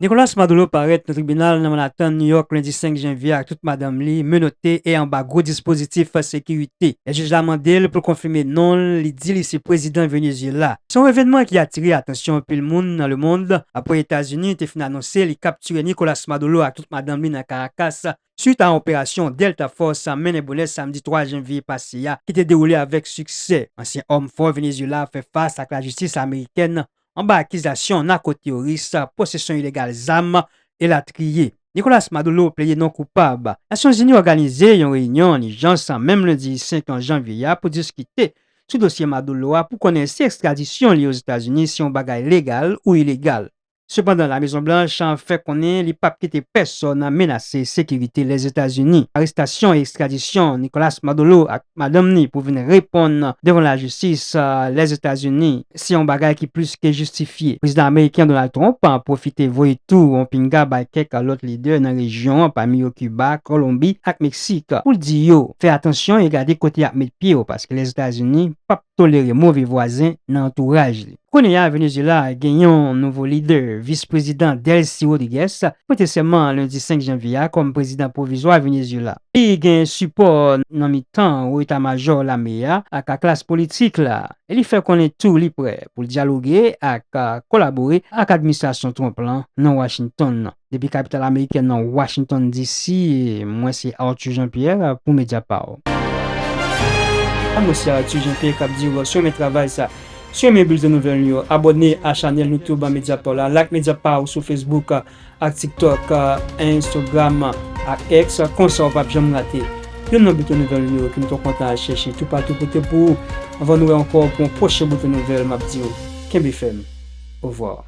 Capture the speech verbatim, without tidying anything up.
Nicolas Maduro parèt nan tribinal nan Manhattan, New York, lendi senk janvye ak tout madanm li, menote e anba gwo dispozitif sekirite. Lè jij la mande l pou l konfime non l, li di li se prezidan Venezyela. Se yon evènman ki atire atansyon anpil moun nan lemonn, apre Etazini te fin anonse li kaptire Nicolas Maduro ak tout madanm li nan Caracas, swit a yon operasyon Delta Force mennen bonè samdi twa janvye pase a, ki te dewoule avèk siksè. Ansyen òm fò Venezyela fè fas ak lajistis amerikèn anba akizasyon nakoteworis, posesyon ilegal zam, elatriye. Nicolas Maduro plede non koupab. Nasyonzini òganize yon reyinyon an ijans menm lendi senk janvye a pou diskite sou dosye Maduro a pou konnen si ekstradisyon li Ozetazini se yon bagay legal ou ilegal. Sepandan, Lamezon Blanch fè konnen li p ap kite pèsonn menase sekirite Lèzetazini. Arestasyon e ekstradisyon Nicolas Maduro ak madanm ni pou vin reponn devan lajistis, a, Lèzetazini, se yon bagay ki plis ke jistifye. Prezidan ameriken Donald Trump, a, pwofite voye tou yon pinga bay kèk lòt lidè nan rejyon an, pami yo Kiba, Kolonbi ak Meksik, pou l di yo fè atansyon e gade kote y ap met pye yo, paske Lèzetazini p ap tolere move vwazen nan antouraj li. Kounye a, Venezyela gen yon nouvo lidè, vis prezidan Delcy Rodriguez, prete sèman lendi senk janvye a kòm prezidan pwovizwa Venezyela. Li gen sipò nan mitan wo eta majò lame a ak klas politik la, e li fè konnen tou li prè pou l dyaloge ak, a, kolabore ak administrasyon Trump lan nan Washington nan. Depi kapital amerikèn nan Washington D C, mwen se Arthur Jean Pierre pou Mediapart. Mwen se Arthur Jean Pierre k ap di w si w renmen travay sa, si w renmen bilten nouvèl nou yo, abòne a chanèl YouTube Mediapart la, like Mediapart sou Facebook ak TikTok, Instagram ak X, konsa w p ap janm rate youn nan bilten nouvèl nou yo ke nou te kontan al chèche toupatou pote pou ou. Anvan nou wè ankò pou yon pwochen bilten nouvèl, m ap di w kenbe fèm. Ovwa.